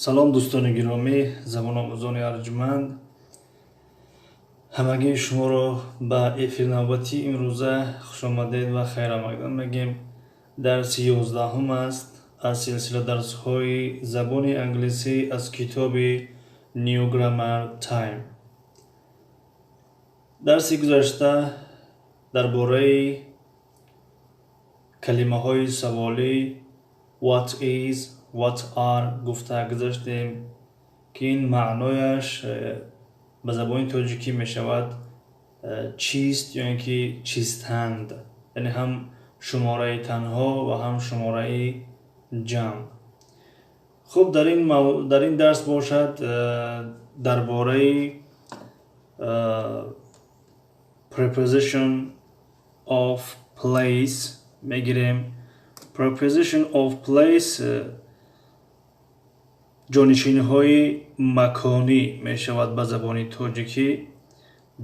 Салом, дӯстони гиромӣ, забономӯзони арҷманд. Ҳамагии шуморо ба эфир навбатии имрӯза хушомадед ва хайрамақдам мегӯем. Дарси 11-ум аст аз силсила дарсҳои забони англисӣ аз китоби New Grammar Time. Дарси гузашта дар бораи калимаҳои саволӣ what is, what are гуфта гузаштем, ки ин маънояш ба забони тоҷикӣ мешавад чист ё ин ки чистанд, яъне ҳам шумораи танҳо ва ҳам шумораи ҷамъ. Хуб, дар ин дарс бошад дар бораи preposition of place мегирем. Preposition of place ҷонишинҳои маконӣ мешавад ба забони тоҷикӣ,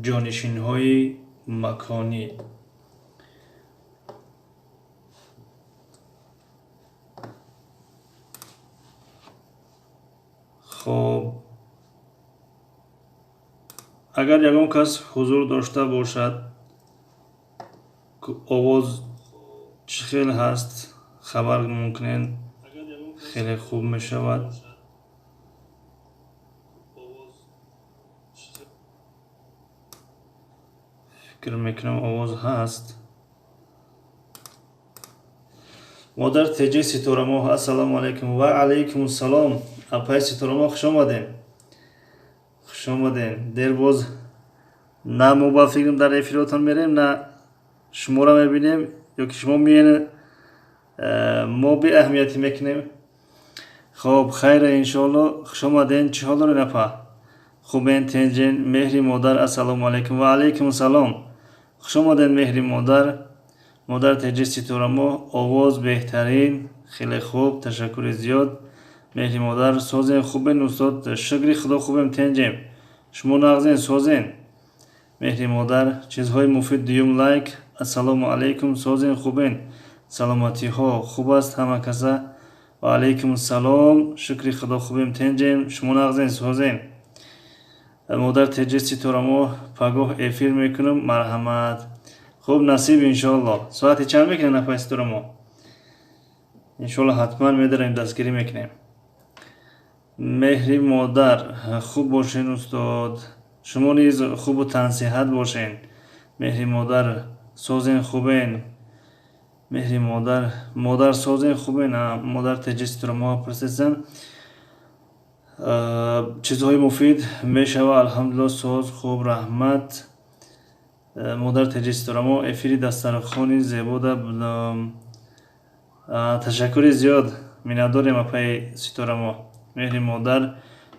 ҷонишинҳои маконӣ. Хоб, агар ягон кас ҳузур дошта бошад, овоз чӣ хел ҳаст, хабар мумкин, хеле хуб мешавад. Фикр мекунам, овоз ҳаст. Модар Теҷи Ситорамоҳ, ассалому алайкум. Ва алайкум ассалом, апаи Ситорамоҳ, хуш омадем, хуш омадем. Дер боз на мо ба фикрам дар эфиротон мерем, на шуморо мебинем, ё ки шумо миен, мо беаҳамиятӣ мекунем. Хоб, хайра, иншоалло. Хуш омаден. Чӣ ҳол дорен, апа? Хубен, тенҷен? Меҳри Модар, ассалому алайкум. Ва алайкум ассалом, хуш омаден, Меҳри Модар. Модар Теҷи Ситорамо, овоз беҳтарин, хеле хуб, ташаккури зиёд. Меҳри Модар, созем, хубен, устод? Шукри Худо, хубем, тенҷем. Шумо нағзен, созен? Меҳри Модар, чизҳои муфид, дуюм лайк. Ассалому алайкум, созен, хубен, саломатиҳо хуб аст ҳама каса? Ва алайкум ассалом, шукри Худо, хубем, тенҷем. Шумо нағзен, созем? Модар Теҷи Ситорамо, пагоҳ эфир мекунам, марҳамат. Хуб, насиб, иншоалло. Соати чанд мекунем, апаи Ситорамо? Иншоалло, ҳатман медарем, дастгирӣ мекунем. Меҳри Модар, хуб бошен, устод, шумо низ хубу тансиҳат бошен. Меҳри Модар, созен, хубен? Меҳри Модар, модар, созен, хубен? Модар Теҷи Ситорамо пурсидсан. Чизҳои муфид мешава, алҳамдулилло, соз, хуб, раҳмат. Модар Теҷи Ситорамо, эфири дастархони зебода, ташаккури зиёд, миннатдорем, апаи Ситорамо. Меҳри Модар,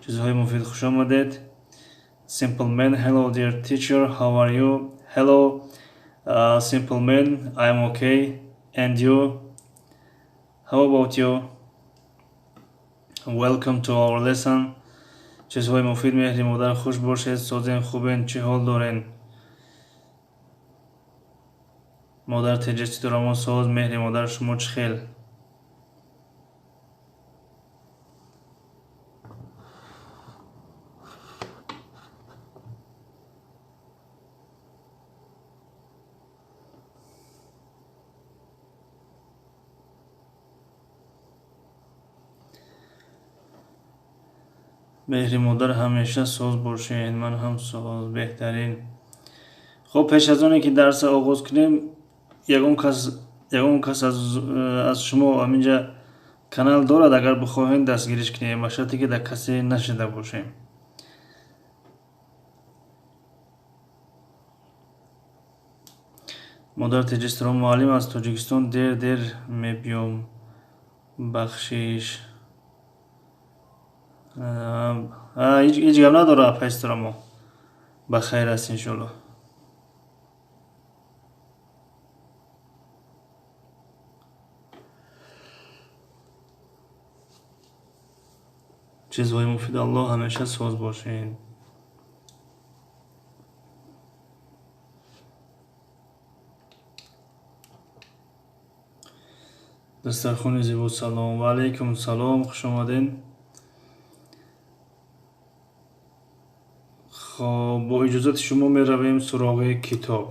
чизҳои муфид, хуш омадед. Simple Man, hello dear teacher, how are you? Hello, Simple Man, I'm okay, and you? How about you? Welcome to our lesson. Чизҳои муфид, Меҳри Модар, хуш бошед, созен, хубен, чӣ ҳол дорен? Модар Теҷи Ситорамо, соз. Меҳри Модар, шумо чӣ хел? Меҳри Модар, ҳамеша соз бошед, ман ҳам соз, беҳтарин. Хуб, пеш аз оне ки дарса оғоз кунем, ягон кас аз шумо ҳаминҷа канал дорад, агар бихоҳем, дастгириш кунем, ба шарте ки дар касе нашида бошем. Модар Теҷи Ситорамо, муаллим, аз Тоҷикистон дер дер мебиём, бахшиш. Ҳеҷ гап надора, апаи Ситорамо, ба хайр аст, иншоалло. Чизҳои муфид, Аллоҳ, ҳамеша соз бошед. Дастархони зебо, салом. Ва алайкум салом, хуш омадед. Хоб, бо иҷозати шумо меравем суроғи китоб.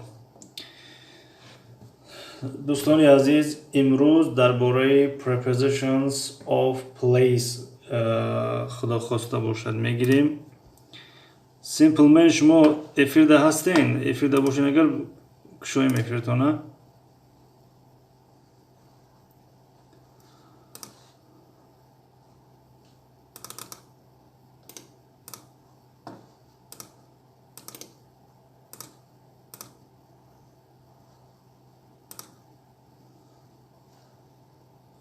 Дӯстони азиз, имрӯз дар бораи prepositions of place худо хоста бошад мегирем. Simple Man, шумо эфирда ҳастен? Эфирда бошен агар, кушоем эфиртона.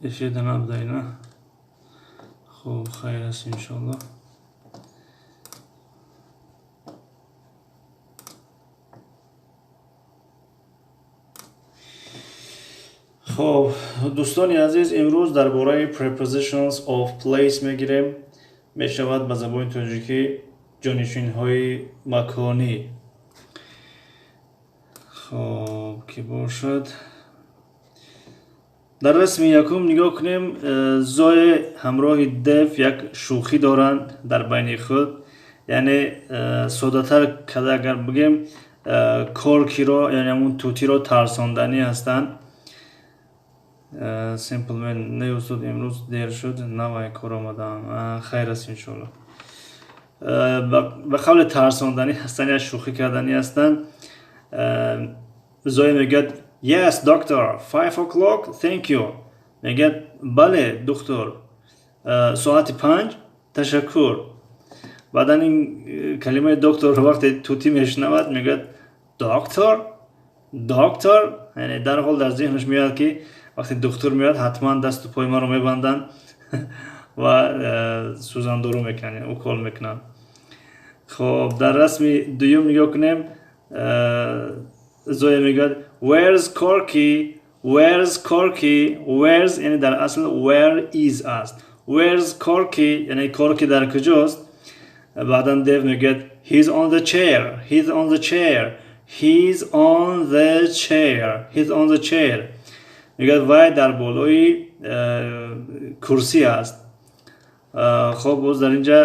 Эфирда набудай, на? Хуб, хайр аст, иншоалло. Хоб, дӯстони азиз, имрӯз дар бораи prepositions of place мегирем. Мешавад ба забони тоҷикӣ ҷонишинҳои маконӣ. Хоб, ки бошад, дар расми якум нигоҳ кунем. Зое ҳамроҳи Дев як шӯхӣ доранд дар байни худ, яъне соддатар карда агар бигем, Коркиро, яъне ҳамун тӯтиро тарсонданӣ ҳастанд. Simple Man: не, устод, имрӯз дер шуд, навай кор омадаам. Хайр аст, иншоалло. Ба қавли тарсонданӣ ҳастанд, як шӯхӣ карданӣ ҳастанд. Зоя мегӯяд: "Yes, doctor, 5 o'clock, thank you." Мегӯяд: бале, духтур, соати 5, ташаккур. Баъдан ин калимаи докторро вақте тӯтӣ мешунавад, мегӯяд: "Doctor, doctor?" Яъне дарҳол дар зеҳнаш меояд, ки вақте духтур меояд, ҳатман дасту пои маро мебанданд ва сӯзандору мекунанд, укол мекунанд. Хоб, дар расми дуюм нигоҳ кунем. Зоя мегӯяд: "Where's Corky? Where's Corky?" Where's яъне дар асл where is аст. Where's Corky яъне Корки дар куҷост? Баъдан Дев мегӯяд: "He's on the chair, he's on the chair, he's on the chair, he's on the chair." Мегӯяд, вай дар болои курсӣ аст. Хоб, боз дар инҷа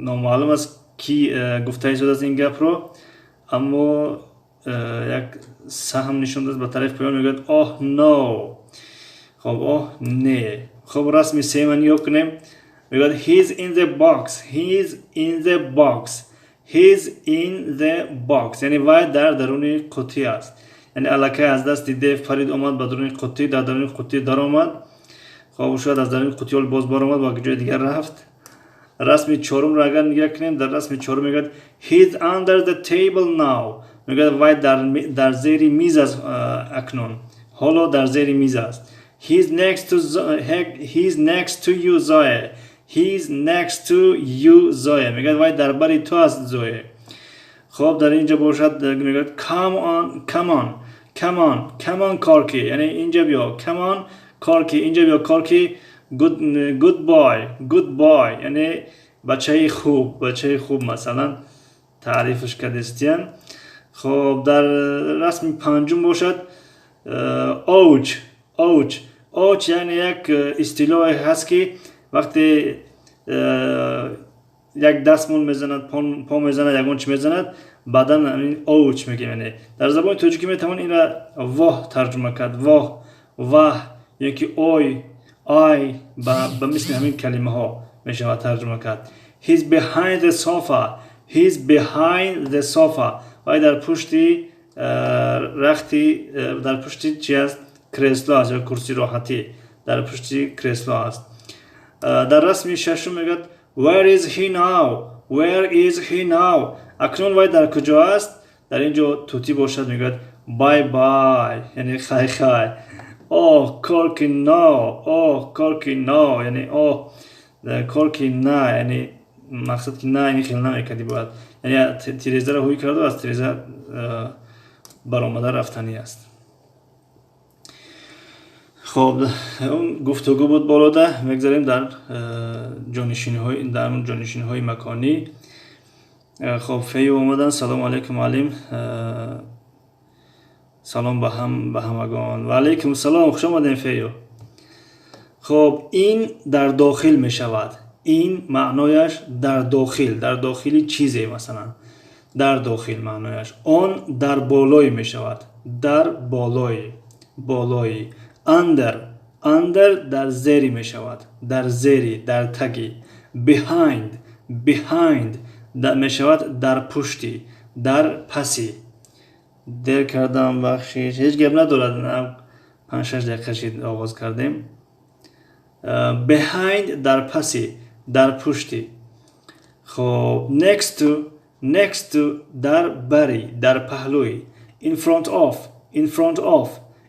номаълум аст, ки гуфта истодааст ин гапро, аммо як саҳм нишон дод ба тарафи поён, мегӯяд: "Oh no." Хоб, оҳ не. Хоб, расми сеюма нигоҳ кунем. Мегӯяд: "He's in the box, he's in the box, he's in the box." Яъне вай дар даруни қуттӣ аст. Яъне аллакай аз дасти Дев парид, омад ба даруни қуттӣ, дар даруни қуттӣ даромад. Хоб, шояд аз даруни қуттӣ боз баромад ва ҷои дигар рафт. Расми чорумро агар нигоҳ кунем, дар расми чорум мегӯяд: "He's under the table now." Мегӯяд, вай дар зери миз аст акнун, ҳоло дар зери миз аст. He's next to you, Zoe. He's next to you, Zoe." Мегӯяд, вай дар бари ту аст, Зое. Хоб, дар инҷа бошад, мегӯяд: "Come on, come on, come on, come on, Corky." Яъне инҷа биё. Come on, Corky, инҷа биё, Корки. Good, good boy, good boy, яъне бачаи хуб, бачаи хуб, масалан, таърифаш кардистиян. Хоб, дар расми панҷум бошад: ouch, ouch. Ouch яъне як истилоҳе ҳаст, ки вақте як дастмон мезанад, по мезанад, ягон чи мезанад, баъдан ҳамин ouch мегӯем. Яъне дар забони тоҷикӣ метавон инра воҳ тарҷума кард, воҳ, ваҳ ё ки ой, ай, ба мисли ҳамин калимаҳо мешавад тарҷума кард. He's behind the sofa, he's behind the sofa. Вай дар пушти рахти, дар пушти чи аст, кресло аст ё курси роҳатӣ, дар пушти кресло аст. Дар расми шашум мегӯяд: "Where is he now? Where is he now?" Акнун вай дар куҷо аст? Дар ин ҷо тӯтӣ бошад, мегӯяд: "Bye bye", яъне хай хай. Oh, Corky, no! Oh, Corky, no! Яъне оҳ, Корки, на. Яъне мақсад ки на, ин хел намекардӣ бояд. Яъне тирезаро ҳуй карду аз тиреза баромада рафтанӣ аст. Хоб, он гуфтугӯ буд болода. Мегзарем дар ҷонишинҳои, дар ҷонишинҳои маконӣ. Хоб, Фею омадан. Салому алайкум, муаллим. Салом ба ҳамагон. Ва алайкум салом, хуш омадем, Фею. Хоб, in дар дохил мешавад. In маънояш дар дохил, дар дохили чизе, масалан дар дохил маънояш. On дар болои мешавад, дар болои, болои. Under, under дар зери мешавад, дар зери, дар таги. Behind, behind мешавад дар пушти, дар паси. Дер кардам, бахшиш, ҳеҷ гап надорад, 5-6 дақиқа шид оғоз кардем. Behind дар паси, дар пушти. Хоб, next to, next to дар бари, дар паҳлӯи. In front of, in front of,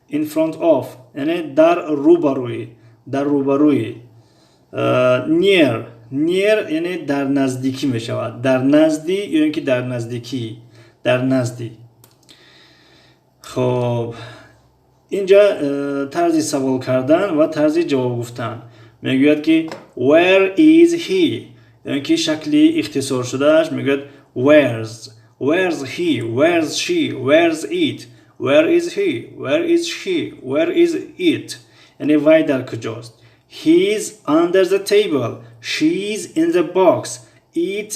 in front of яъне дар рӯбарӯи, дар рӯбарӯи. Near, near яъне дар наздикӣ мешавад, дар назди ё ин ки дар наздикӣ, дар назди. Хоб, инҷа тарзи савол кардан ва тарзи ҷавоб гуфтан. Мегӯяд ки where is he, ё ин ки шакли ихтисоршудааш мегӯяд where's, where's he, where's she, where's it, where is he, where is she, where is it, яъне вай дар куҷост. He's under the table, she's in the box, it's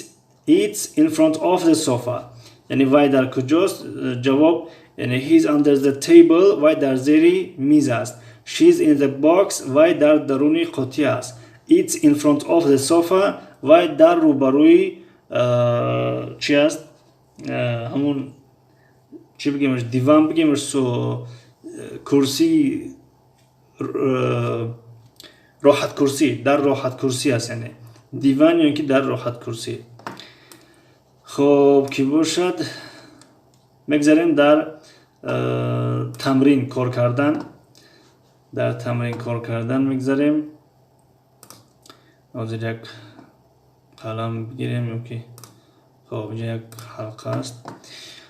in front of the sofa. Яъне вай дар куҷост? Ҷавоб яъне he's under the table, вай дар зери миз аст. She's in the box, вай дар даруни қутӣ аст. It's in front of the sofa, вай дар рӯбарӯи чи аст, ҳамун чӣ бигемаш, диван бигемаш, курсӣ, роҳаткурсӣ, дар роҳаткурсӣ аст, яъне диван ё ин ки дар роҳаткурсӣ. Хоб, ки бошад, мегзарем дар тамрин кор кардан. Дар тамрин кор кардан мегзарем. Ҳозир як қалам бигирем ё ки хоб, инҷа як ҳалқа аст.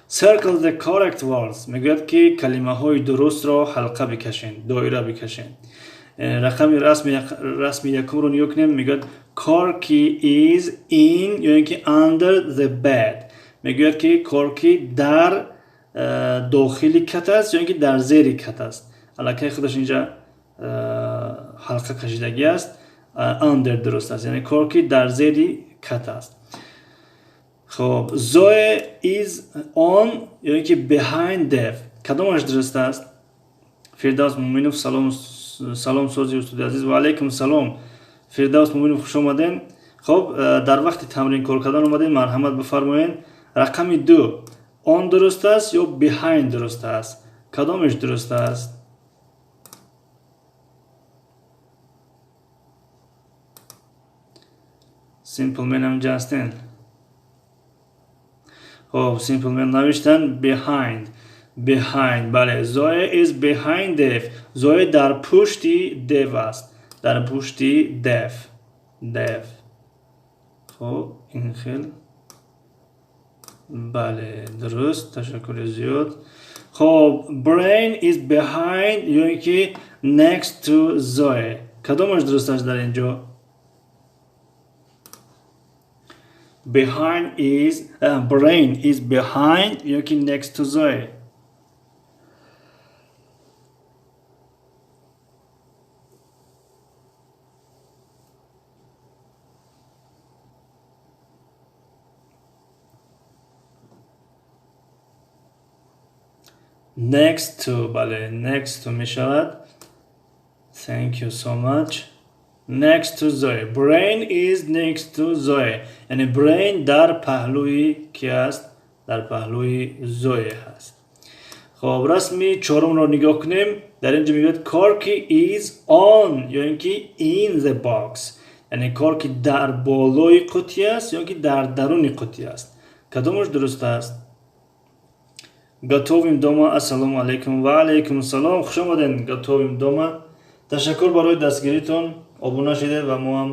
Circle the correct words, мегӯяд ки калимаҳои дурустро ҳалқа бикашен, доира бикашен. Рақами расми якумро нигоҳ кунем, мегӯяд Corky is in ё ин ки under the bed. Мегӯяд ки Корки дар дохили кат аст ё ин ки дар зери кат аст. Аллакай худаш инҷа ҳалқа кашидагӣ аст. Under дуруст аст, яъне Корки дар зери кат аст. Хоб, Zoe is on ё ин ки behind Dev, кадомаш дуруст аст? Фирдавс Муминов, салом, салом, сози устоди азиз. Ва алайкум салом, Фирдавс Муминов, хуш омаден. Хоб, дар вақти тамрин кор кардан омадем, марҳамат, бифармоед. Рақами 2, on дуруст аст ё behind дуруст аст? Кадомеш дуруст аст? Simple Man ҳам инҷа ҳастен. Хоб, Simple Man навиштан behind, behind, бале. Zoe is behind Dev, Zoe дар пушти Dev аст, дар пушти Dev, Dev. Хоб, ин хел, бале, дуруст, ташаккури зиёд. Хоб, Brain is behind ё ин ки next to Zoe, кадомаш дуруст аст дар ин ҷо? Behind is brain is behind ё ки next to Zoe? Next to, бале, next to мешавад. Thank you so much. Next to Zoe, brain is next to Zoe, яъне brain дар паҳлӯи ки аст? Дар паҳлӯи Zoe ҳаст. Хоб, расми чорумро нигоҳ кунем. Дар инҷо мегӯяд Corky is on ё ин ки in the box, яъне Корки дар болои қутӣ аст ё ин ки дар даруни қутӣ аст? Кадомаш дуруст аст? Готовим дома, ассалому алайкум. Ва алайкум салом, хуш омадед, Готовим дома. Ташаккур барои дастгиритон, обуна шидед ва мо ҳам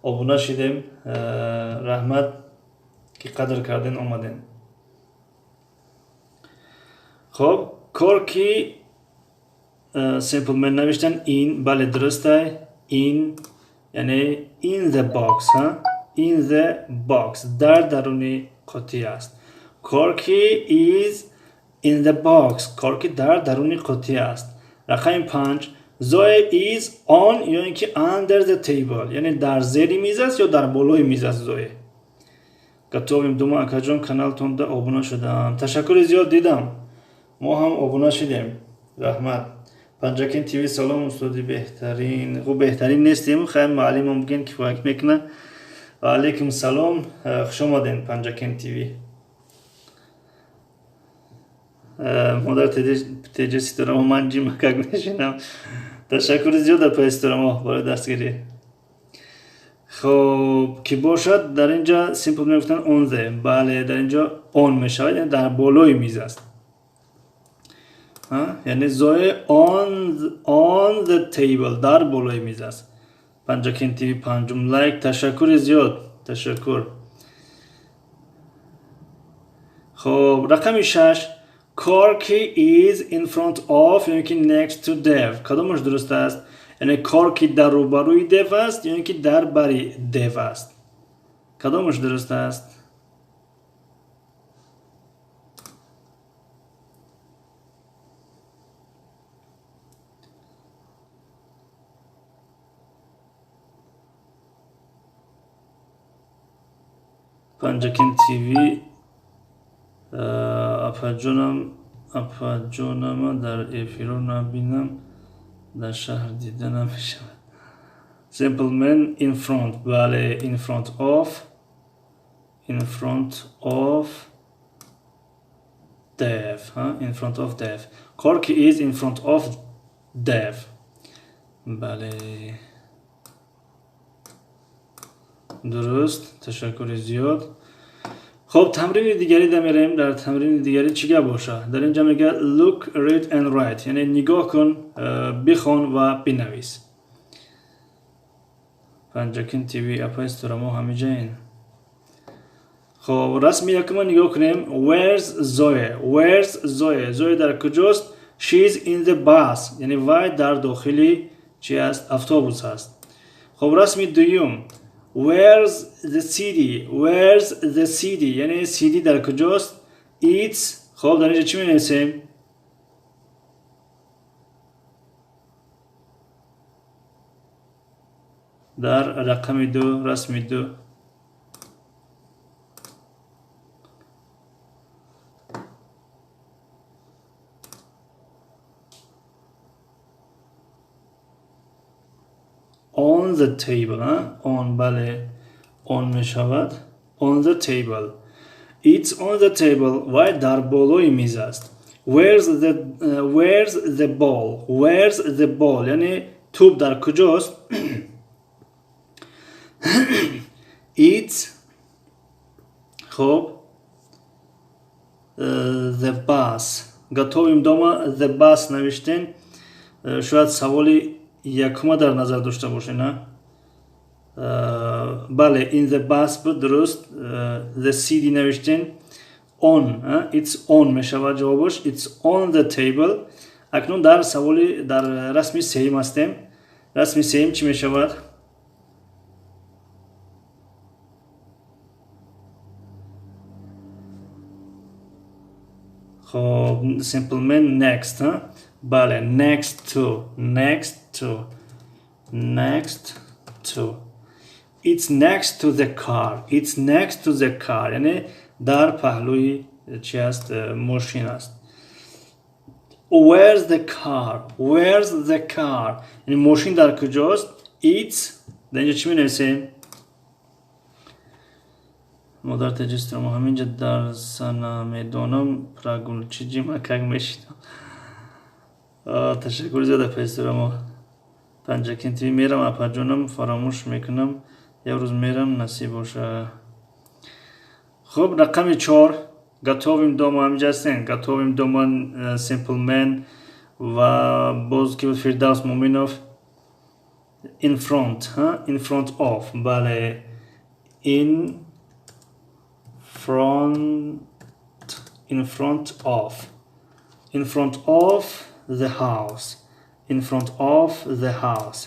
обуна шидем. Раҳмат ки қадр карден, омадем. Хоб, Корки, Simple Man навиштан in, бале, дурустай. In яъне in the box, ҳа, in the box, дар даруни қутӣ аст. Corky is in the box, Корки дар даруни қутӣ аст. Рақами 5. Zoe is on ё ин ки under the table, яъне дар зери миз аст ё дар болои миз аст Зое. Готовим дома, акаҷон, каналтонда обуна шудам. Ташаккури зиёд, дидам. Мо ҳам обуна шудем. Раҳмат. Панҷакин ТВ, салом, устоди беҳтарин. Хуб, беҳтарин нестем, хайр, муаллимам бигӯем, кифоят мекунад. Ва алайкум салом, хуш омадем, Панҷакин ТВ. Модар теҷа Ситорамо, ман ҷимакак мешинам. Ташаккури зиёд, апаи Ситорамо, барои дастгирӣ. Хоб, ки бошад, дар ин ҷа simple мегуфтанд on the. Бале, дар ин ҷо on мешавад, яъне дар болои миз аст. Яъне Зое on the table, дар болои миз аст. Панҷакин ТВ, панҷум лайк. Ташаккури зиёд, ташаккур. Хоб, рақами 6. Корки is in front of ё ки next to Dev. Кадомаш дуруст аст? Яъне Корки дар рӯбарӯи Дев аст ё ин ки дар бари Дев аст? Кадомаш дуруст аст? Панҷакин ТВ, апаҷонам, апаҷонама дар эфиро набинам, дар шаҳр дида намешавад. Simple man, in front. Бале, in front of, in front of Dev, in front of Dev. Корки is in front of Dev. Бале, дуруст, ташаккури зиёд. Хоб, тамрини дигари да мерем. Дар тамрини дигари чӣ гап боша? Дар инҷа мегӯяд look, read and write, яъне нигоҳ кун, бихон ва бинавис. Панҷакин ТВ, апаи Ситорамо, ҳамиҷаин. Хоб, расми якума нигоҳ кунем. Where's Zoe? Where's Zoe? Zoe дар куҷост? She's in the bus, яъне вай дар дохили чи аст? Автобус аст. Хоб, расми дуюм. Where's the CD? Where's the CD? яъне CD дар куҷост? It's. Хоб, дар инҷа чӣ менависем? Дар рақами 2, расми 2. On the table, on. Бале, on мешавад. On the table. It's on the table. Вай дар болои миз аст. Where's the ball? Where's the ball? Яъне тӯб дар куҷост? It's, хоб, the bus. Готовим дома, the bus навиштен. Шояд саволи якума дар назар дошта бошед, на? Бале, in the bus буд, дуруст. The CD навиштен. On, it's on мешавад ҷавобаш. It's on the table. Акнун дар саволи, дар расми сеюм ҳастем. Расми сеюм чӣ мешавад? Хоб, simple man, next. Бале, next to, next to, next to. It's next to the car. It's next to the car, яъне дар паҳлӯи чи аст? Мошин аст. Where's the car? Where's the car? Яъне мошин дар куҷост? It's. Дар инҷа чӣ менависем? Модар таҷистро мо ҳаминҷа дарса намедонам, прогулчи ҷимакак мешинам. Ташаккур зиёд, апаи мо. Панҷакин ТВ, мерам, апаҷонам, фаромӯш мекунам, як рӯз мерам, насиб боша. Хуб, рақами 4. Готовим дома, ҳаминҷа ҳастем. Готовим дома, simple man ва боз ки буд? Фирдавс Муминов. In front, in front of. Бале, in front, in front of, in front of the house, in front of the house.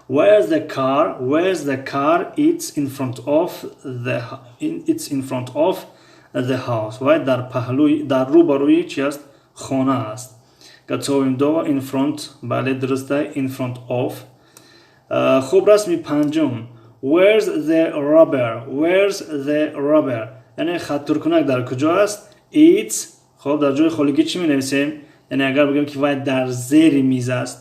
Where's the car? Where's the car? It's in front of the house. Вай дар паҳлӯи, дар рӯбарӯи чи аст? Хона аст. Готовим дома in front. Бале, дуруста, in front of. Хуб, расми панҷум. Where's the rubber? Where's the rubber? Яъне хаттуркунак дар куҷо аст? It's. Хуб, дар ҷои холигӣ чӣ менависем? Яъне агар бигӯем, ки вай дар зери миз аст.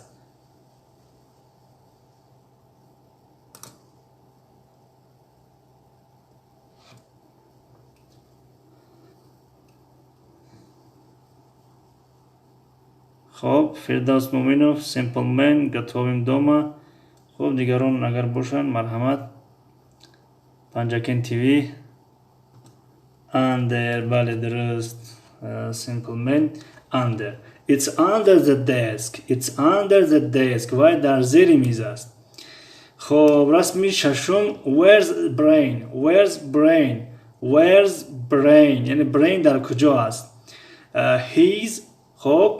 Хуб, Фирдавс Муминов, Simple Man, готовим дома. Хуб, дигарон агар бошанд, марҳамат. Панҷакен ТВ. Under, бале, дуруст. Simple Man, under. It's under the desk. It's under the desk. Вай дар зери миз аст. Хуб, расми шашум. Where's brain? Where's brain? Where's brain? Яъне brain дар куҷо аст? He's. Хуб,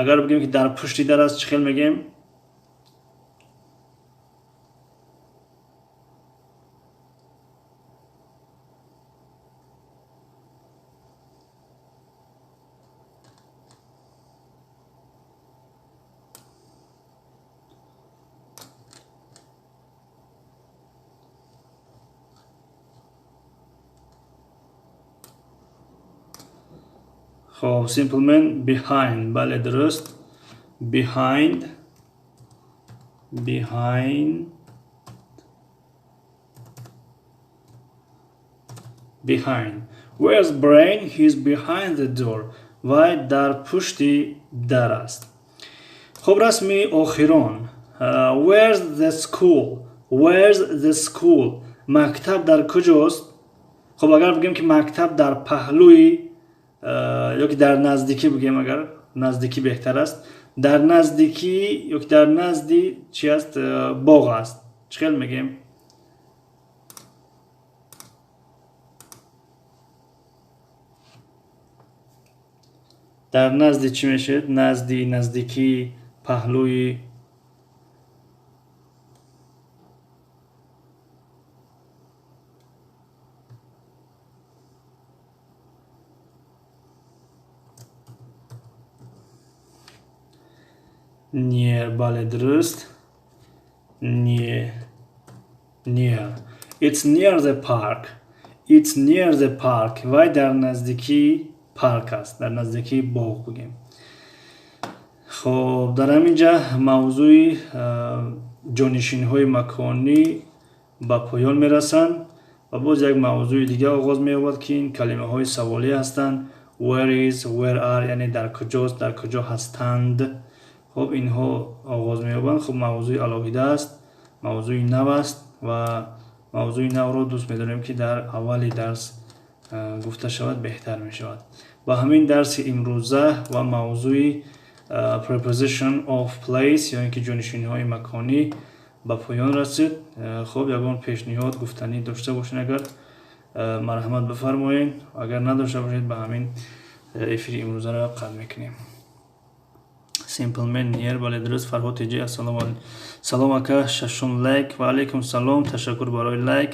агар бигӯем, ки дар пушти дар аст, чӣ хел мегӯем? Хоб, Simple Man, behind. Бале, дуруст, behind, behind, behind. Where's brain? He's behind the door. Вай дар пушти дар аст. Хуб, расми охирон. Where's the school? Where's the school? Мактаб дар куҷост? Хуб, агар бигӯем, ки мактаб дар паҳлӯи ё ки дар наздикӣ бигӯем, агар наздикӣ беҳтар аст, дар наздикӣ ё ки дар назди чи аст, боғ аст, чӣ хел мегӯем? Дар назди чӣ мешавад? Назди, наздикӣ, паҳлӯи. Near, бале, дуруст, near, near. It's near the park. It's near the park. Вай дар наздикии парк аст, дар наздикии боғ бигем. Хоб, дар ҳамин ҷа мавзӯи ҷонишинҳои маконӣ ба поён мерасанд ва боз як мавзӯи дига оғоз меёбад, ки ин калимаҳои саволӣ ҳастанд. Where is, where are, яъне дар куҷост, дар куҷо ҳастанд. Хуб, инҳо оғоз меёбанд. Хуб, мавзӯи алоҳида аст, мавзӯи нав аст ва мавзӯи навро дӯст медорем, ки дар аввали дарс гуфта шавад, беҳтар мешавад. Ба ҳамин дарси имрӯза ва мавзӯи preposition of place ё ин ки ҷонишинҳои маконӣ ба поён расид. Хуб, ягон пешниҳод, гуфтанӣ дошта бошед агар, марҳамат, бифармоед. Агар надошта бошед, ба ҳамин эфири имрӯзаро қатъ мекунем. Simple Man, near, бале, дуруст. Фарҳод Теҷи, ассалому алайкум. Салом, ака, шашум лайк. Ва алайкум салом, ташаккур барои лайк,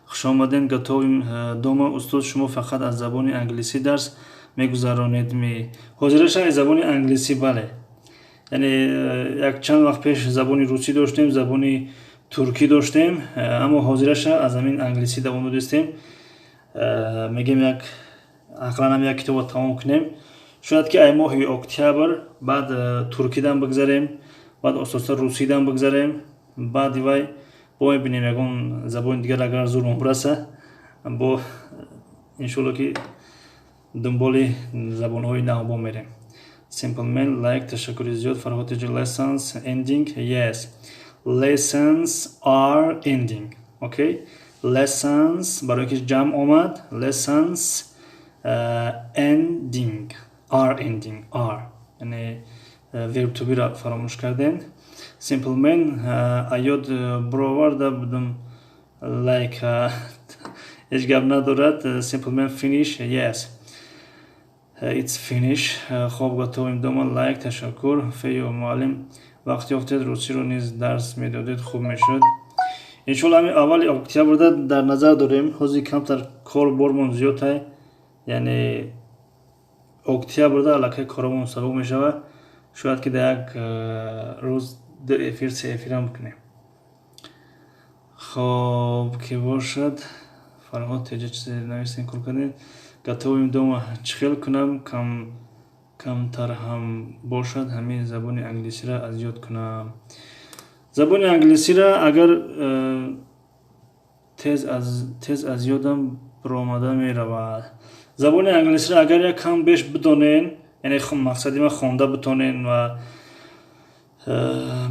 хуш омадед. Готовим дома. Устод, шумо фақат аз забони англисӣ дарс мегузаронед ми? Ҳозираша аз забони англисӣ, бале. Яъне як чанд вақт пеш забони русӣ доштем, забони туркӣ доштем, аммо ҳозираша аз ҳамин англисӣ давом додистем. Мегем, як ақаллан як китобро тамом кунем. Шояд ки ай моҳи октябр баъд туркидан бигзарем, баъд оста-оста русидан бигзарем, баъди вай бо мебинем, ягон забони дигар агар зурмон бираса, бо иншоалло ки дунболи забонҳои нав бо мерем. Simple Man, лайк, ташаккури зиёд. Фарҳотиҷи, lessons ending? Yes, lessons are ending. Okay, lessons, барои ки ҷамъ омад, lessons ending, are ending, are, яъне verb to be ра фаромӯш кардем. Simple Man, аёд бироварда будам лайк, ҳеҷ гап надорад. Simple Man, finish? Yes, it's finish. Хоб, готовим дома, лайк, ташаккур. Феё муаллим, вақт ёфтед, русиро низ дарс медодед, хуб мешуд. Иншоалло, ҳамин аввали октябрда дар назар дорем. Ҳозир камтар кор бормон зиёдтай, яъне Октябрда аллакай коромон сабук мешавад. Шояд ки дар як рӯз ду эфир, се эфирам бикунем. Хоб, ки бошад. Фарҳод теҷа чизе нависем, кор кардем. Готовим дома. Чӣ хел кунам, камтар ҳам бошад, ҳамин забони англисиро аз ёд кунам? Забони англисиро агар тез аз ёдам баромада меравад. Забони англисиро агар як кам беш бидонен, яъне мақсади ман хонда битонен ва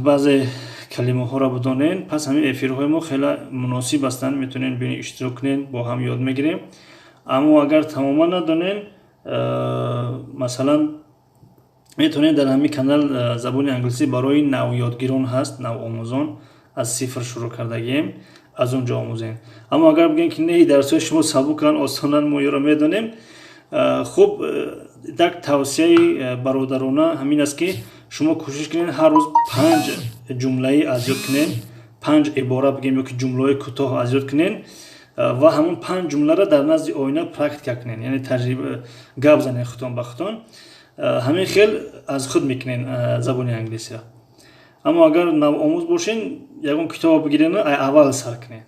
баъзе калимаҳоро бидонен, пас ҳамин эфирҳои мо хеле муносиб ҳастанд, метавонен биёен иштирок кунен, бо ҳам ёд мегирем. Аммо агар тамоман надонен, масалан, метавонед дар ҳамин канал забони англисӣ барои навёдгирон ҳаст, навомӯзон, аз сифр шурӯъ кардагием, аз он ҷо омӯзем. Аммо агар бигӯем, ки не, дарсҳои шумо сабуканд, осонанд, мо ёро медонем, хуб, як тавсияи бародарона ҳамин аст, ки шумо кӯшиш кунед ҳар рӯз 5 ҷумлаи аз ёд кунед, 5 ибора бигем ё ки ҷумлаҳои кӯтоҳ аз ёд кунед ва ҳамон 5 ҷумларо дар назди оина практика кунед, яъне таҷриба гап занед худтон ба худтон. Ҳамин хел аз худ мекунед забони англисиро. Аммо агар навомӯз бошен, ягон китобо бигирен, аввал сар кунед.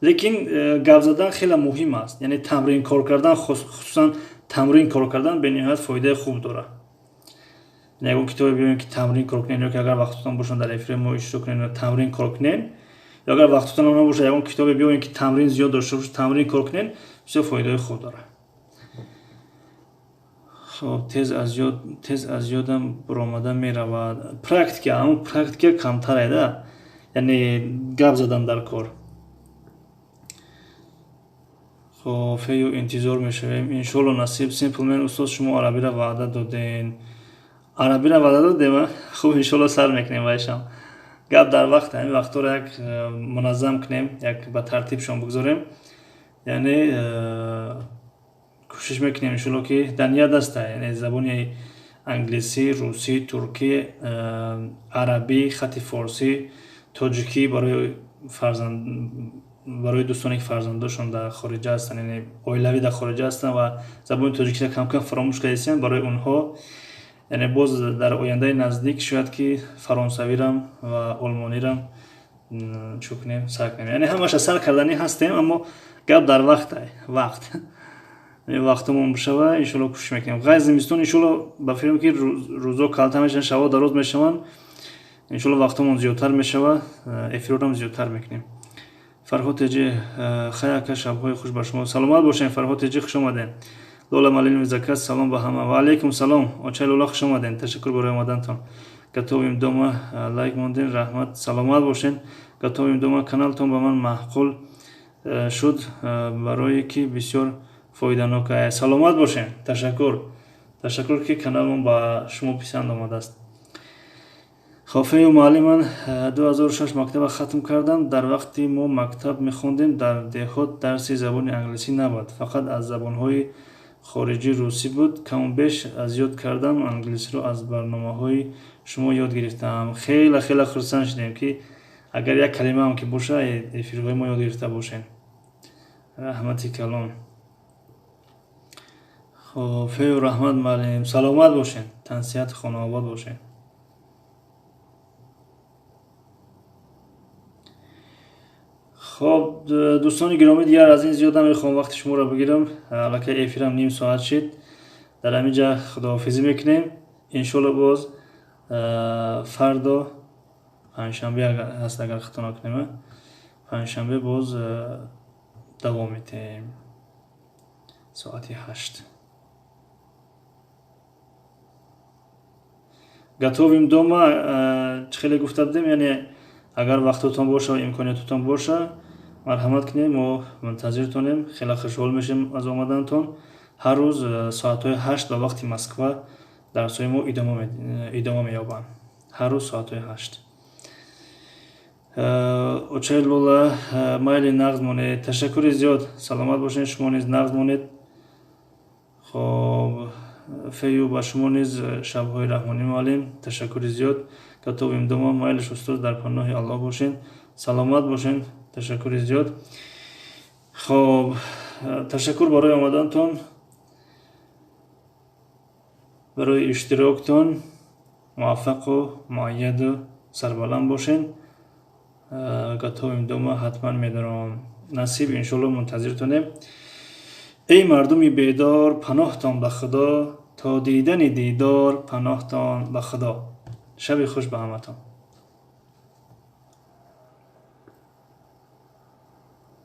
Лекин гап задан хеле муҳим аст, яъне тамрин кор кардан, хусусан тамрин кор кардан бениҳоят фоидаи хуб дорад. Ягон китобе биёем, ки тамрин кор кунед, ё ки агар вақтотон бошад, дар эфири мо иштирок кунед, тамрин кор кунед, ё агар вақтотон набошад, ягон китобе биёем, ки тамрин зиёд дошта бошад, тамрин кор кунед, бисёр фоидаҳои хуб дорад. Хоб, тез аз ёдам баромада меравад. Практика, ҳамон практика камтаре да, яъне гап задан дар кор. Хоб, фею интизор мешавем, иншоалло, насиб. Симплмен, устоз, шумо арабиро ваъда доден. Арабиро ваъда додем, хуб, иншоалло, сар мекунем вайшам. Гап дар вақт, ҳамин вақтҳоро як муназзам кунем, як ба тартибшон бигзорем, яъне кӯшиш мекунем, иншоалло, ки дар ният аста, яъне забони англисӣ, русӣ, туркӣ, арабӣ, хати форсӣ, тоҷикӣ барои фарзанд, барои дӯстоне, ки фарзандошон дар хориҷа ҳастанд, яъне оилавӣ дар хориҷа ҳастанд ва забони тоҷикиро камкам фаромӯш кардастанд, барои онҳо, яъне боз дар ояндаи наздик шояд ки фаронсавирам ва олмонирам чӯ кунем, сар кунем. Яъне ҳамаша сар карданӣ ҳастем, аммо гап дар вақт, вақт вақтамон бишава, иншоалло, кӯшиш мекунем. Ғайр зимистон, иншоалло, ба фикрам, ки рӯзо калта мешаванд, шабо дароз мешаванд, иншоалло, вақтамон зиёдтар мешава, эфирорам зиёдтар мекунем. Фарҳод теҷи, хай ака, шабҳои хуш ба шумо, саломат бошем. Фарҳод теҷи, хуш омадем. Лола малин заказ, салом ба ҳама. Ва алайкум салом, очай Лола, хуш омадем, ташаккур барои омадантон. Готовим дома, лайк мондем, раҳмат, саломат бошен. Готовим дома, каналтон ба ман маъқул шуд, барое ки бисёр фоиданок. Саломат бошем, ташаккур, ташаккур, ки каналмон ба шумо писанд омадааст. Хофею муаллим, ман 2006 мактаба хатм кардам. Дар вақти мо мактаб мехондем, дар деҳот дарси забони англисӣ набуд, фақат аз забонҳои хориҷӣ русӣ буд. Каму беш аз ёд кардам, англисиро аз барномаҳои шумо ёд гирифтам. Хеле хеле хурсанд шудем, ки агар як калимаам ки боша, эфирҳои мо ёд гирифта бошем. Раҳмати калон. Хоб, фею раҳмат, муаллим, саломат бошед, тансиҳату хонаобод бошед. Хоб, дӯстони гиромӣ, дигар аз ин зиёд намехоҳам вақти шуморо бигирам. Аллакай эфирам ним соат шид. Дар ҳамин ҷа худоҳофизӣ мекунем. Иншоалло, боз фардо, панҷшанбе ҳаст, агар хато накунем, панҷшанбе боз давом медиҳем соати 8. Готовим дома, чӣ хеле гуфта будем, яъне агар вақтотон боша ва имкониятотон боша, марҳамат кунем, мо мунтазиртонем, хеле хушҳол мешем аз омаданатон. Ҳар рӯз соатҳои 8 ба вақти Москва дарсҳои мо идома меёбанд, ҳар рӯз соатҳои 8. Очаи Лола, майли, нағз монед, ташаккури зиёд, саломат бошед, шумо низ нағз монед. Хоб, фею, ба шумо низ шабҳои раҳмонӣ, муаллим, ташаккури зиёд. Готовим дома, майлиш, устоз, дар паноҳи Аллоҳ бошед, саломат бошед, ташаккури зиёд. Хоб, ташаккур барои омадантон. Барои иштироктон. Муваффақу муайяду сарбаланд бошен. Готовим дома, ҳатман медорам, насиб, иншоалло, мунтазиртонем. Эй мардуми бедор, паноҳтон ба Худо, то дидани дидор, паноҳтон ба Худо. Шаби хуш ба ҳаматон.